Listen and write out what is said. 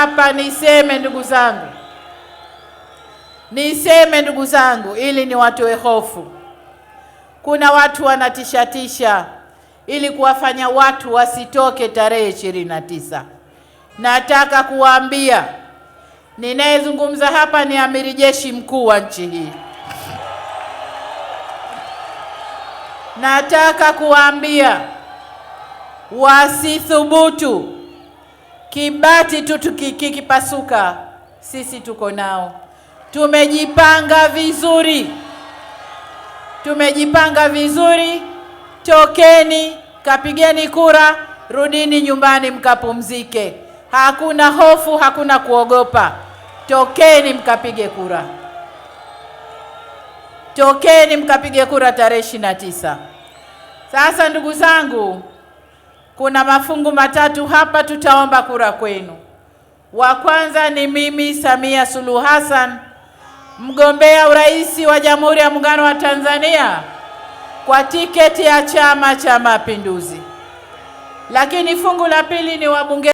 Hapa niseme ndugu zangu, niseme ndugu zangu, ili niwatoe hofu. Kuna watu wanatishatisha ili kuwafanya watu wasitoke tarehe 29. Nataka kuwaambia, ninayezungumza hapa ni amiri jeshi mkuu wa nchi hii. Nataka kuwaambia wasithubutu. Kibati tu kikipasuka, sisi tuko nao. Tumejipanga vizuri, tumejipanga vizuri. Tokeni kapigeni kura, rudini nyumbani mkapumzike. Hakuna hofu, hakuna kuogopa. Tokeni mkapige kura, tokeni mkapige kura tarehe 29. Sasa ndugu zangu, kuna mafungu matatu hapa, tutaomba kura kwenu. Wa kwanza ni mimi Samia Suluhu Hassan, mgombea urais wa Jamhuri ya Muungano wa Tanzania kwa tiketi ya Chama cha Mapinduzi. Lakini fungu la pili ni wabunge